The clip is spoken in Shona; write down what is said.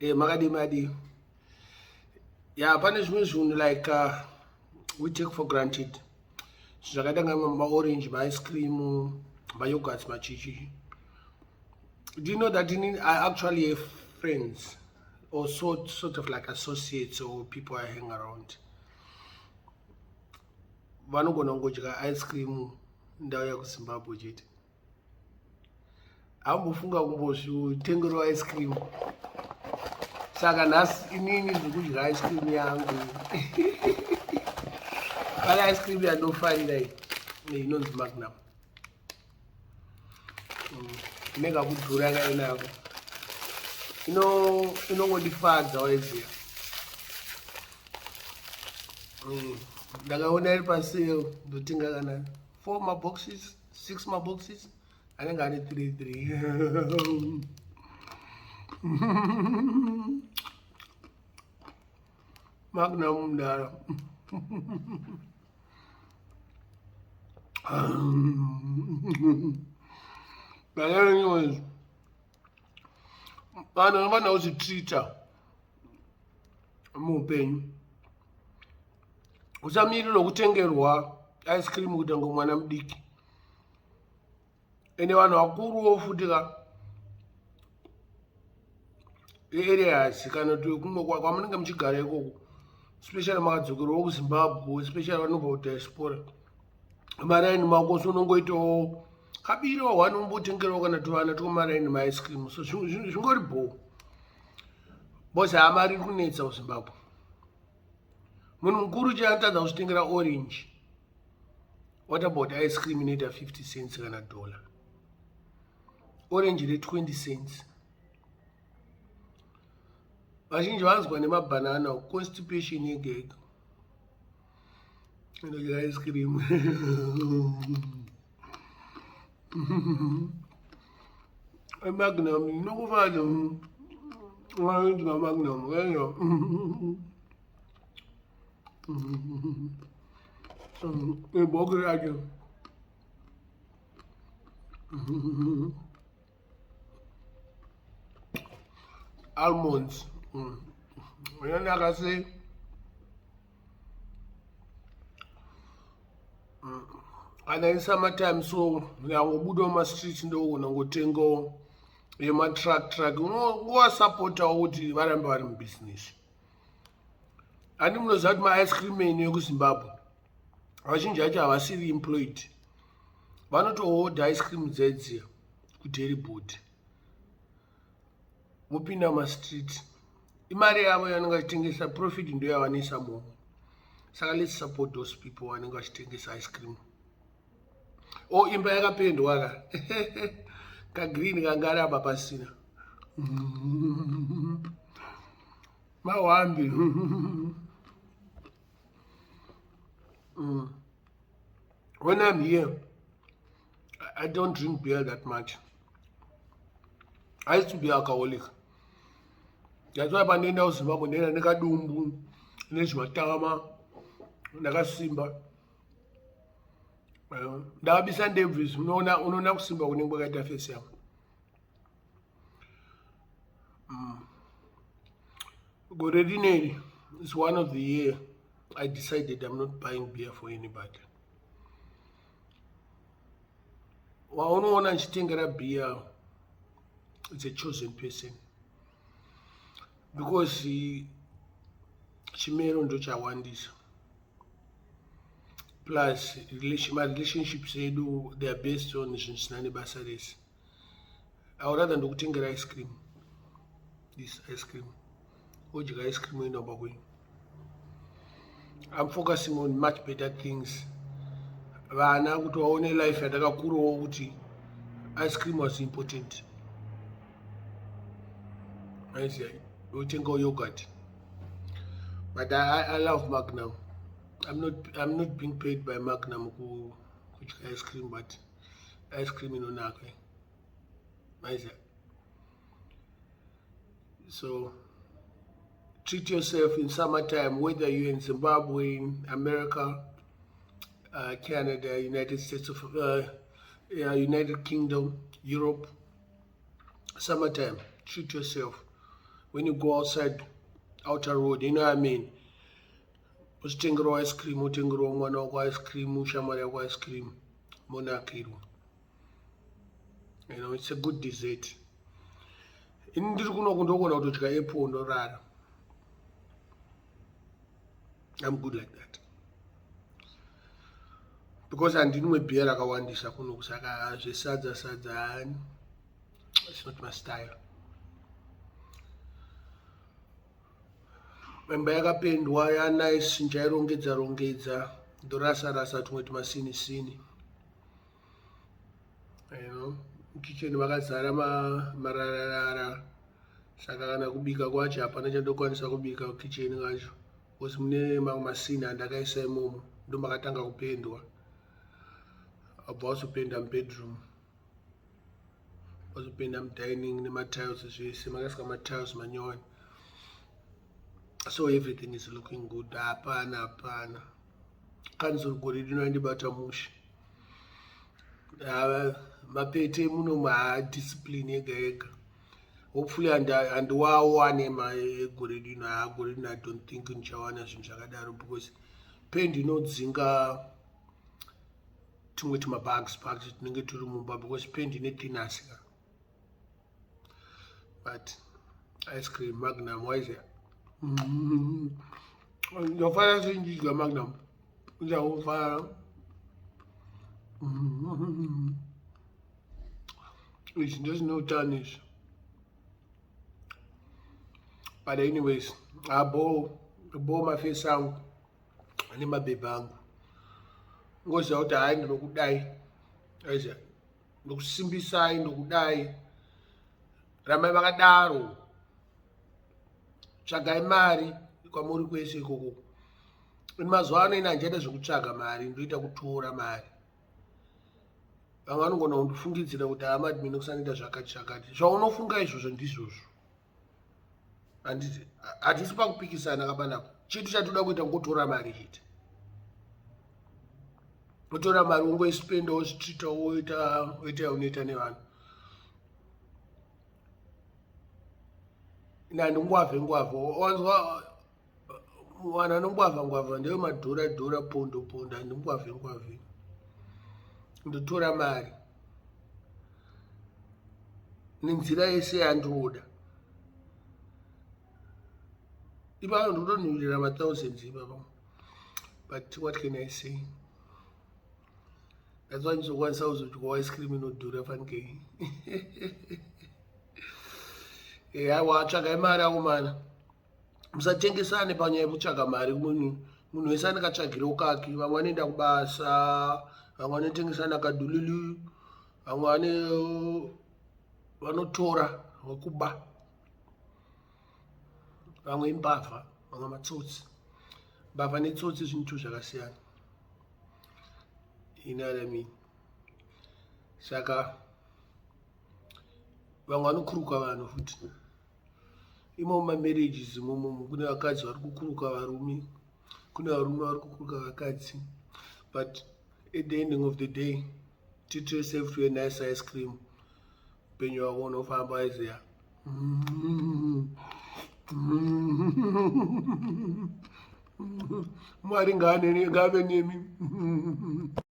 Makadii madii? Ya, pane zvimwe zvinhu like we take for granted, zvakaita nga maorange, maice cream, mayoghurts, machichi. Do you know that I actually have friends or sort of like associates or people I hang around vanogona kungodya ice cream ndauya kuZimbabwe chete, hambofunga kumbozvitengerawo ice cream. Saka nhasi inini ndiri kudya ice cream yangu. Pane ice cream yandofarira iyi inonzi Magnum. Inenge kudhura kainako, inongondifadza waiziya. Ndakaona iri pasale, ndotenga kana four maboxes, six maboxes, anenge ane three three. Magnum mudara. But anyways, vanhu vanofanira kuzvitreata muupenyu. Usamirira kutengerwa ice cream kuita ngo mwana mudiki. Ende vanhu vakuruwo futi ka areas kana kuti kumwe kwamunenge muchigara ikoko, especially makadzokerawo kuZimbabwe, especially vanobva kudiaspora, maraini mako so unongoitawo kabiriwa one, umbotengerawo kana tuvana twomaraini maice cream. So zvingori bho because hamari iri kunetsa kuZimbabwe. Munhu mukuru chaatadza kuzvitengera orange, what about ice cream inoita 50 cents kana dollar, orange re20 cents? Vazhinji vanzwa nemabhanana, constipation yega yega, inodya ice cream. Magnum inokufadza, vanodya Magnum eyo ibhoki racho. Almonds inonaka sei? Kana iri summertime so, nyangobudawo mastreet, ndogona ngotengawo yematruck truck. Unongovasapotawo kuti varambe vari mubusiness. Handi munoziva kuti maice cream enyu ekuZimbabwe vazhinji vacho havasiri employed, vanotohodha ice cream dzedziya kudairy board, vopinda mastreet. Imari yavo yavanenge vachitengesa, profit ndo yavanoisa momo. Saka let's support those people vanenge vachitengesa ice cream. O oh, imba yakapendwa ka kagreen kanga ari apa pasina mahwambi. When I'm here, I don't drink beer that much. I used to be alcoholic. That's why pandienda kuZimbabwe ndaenda nekadumbu nezvimatama, ndakasimba. Ndakabisa ndebvu izvi, unoona kusimba kunenge kwakaita face yangu. Gore rineri is one of the year I decided I'm not buying beer for anybody. Waunoona ndichitengera beer, it's a chosen person, because chimero ndo chawandisa, plus marelationships edu, they are based on zvinhu zvisina nebasa rese. I would rather ndokutengera ice cream, this ice cream, odya ice cream, oenda kumba kwenyu. I'm focusing on much better things, vana kuti vaone life yatakakurawo kuti ice cream was important. Aiziya otengawo yogurt, but I love Magnum. I'm not being paid by Magnum kudya ice cream, but ice cream inonaka, maiziya. So treat yourself in summertime, whether you're in Zimbabwe, in America, Canada, United States of yeah, United Kingdom, Europe. Summertime, treat yourself. When you go outside, outer road, you know what I mean? Uchitengerawo ice cream, utengerawo mwana wako ice cream, shamwari yako ice cream, monakirwa. You know, it's a good dessert. Ini ndiri kunoku ndogona kutodya apple ndorara. I'm good like that. Because handinwe beer rakawandisa kunoku saka zvesadza sadza it's not my style. Imba yakapendwa yanice ndichairongedza rongedza ndorasa rasa tumwe tumasini sini. You know, kitchen vakazara marararara saka kana kubika kwacho hapana chandokwanisa kubika kitchen kacho because mune mamwe masini andakaisa imomo ndomakatanga kupendwa abva wazopenda mubedroom wazopenda mudining nematiles zvese makaiswa matiles manyowani so everything is looking good hapana hapana kanzuru gore rino yandibata mushe mapete muno maadiscipline yega yega hopefully handiwawane egore rino haa gore rino i don't think ndichawana zvinhu zvakadaro because pendi inodzinga tumwe tumabugs bugs tunenge turi mumba because pendi ine thinasi ka but ice cream magnum waiziya ndofara sei ndichidya magnum ndakufara izvi ndozvine utano izvi but anyways abo bo mafesi angu nemabhebhi angu ngoziva kuti hayi ndinokudai aiziva ndokusimbisai ndokudai rambai makadaro tsvagai mari kwamuri kwese ikoko ini mazuva ano ini handichaita zvekutsvaga mari ndoita kutora mari vamwe vanogona kundifungidzira kuti hamadmini kusanoita zvakati zvakati zvaunofunga izvozvo ndizvozvo handiti hatisi pakupikisana kapanapa chitu chatoda kuita kungotora mari chete otora mari wongoispenda wozvitrita woita woita yaunoita nevanhu nandingwavhe ngwavhe wanzwa vanhu anongwavha ngwavha ndewe madhura dhura pondo pondo handingwavhe ngwavhe ndotora mari nenzira yese yandinoda ipapo ndikutonhurira mathousands ipapa but what can i say that's why ndizokwanisa kuzodyawo ice cream inodhura fanikei aiwa tsvagai mari akomana musatengesane panyaya yekutsvaga mari munhu munhu wese anenge atsvagirawo kake vamwe vanoenda kubasa vamwe vanotengesana kadululu vamwe vane vanotora vekuba vamwe imbavha vamwe matsotsi mbavha netsotsi zvinhu two zvakasiyana you know what I mean saka vamwe vanokuruka vanhu futi imo mumamarriages imomo kune vakadzi vari kukuruka varume kune varume vari kukuruka vakadzi but at the ending of the day treat yourself to a nice ice cream upenyu wako unofamba iziya mwari ngaave nemi.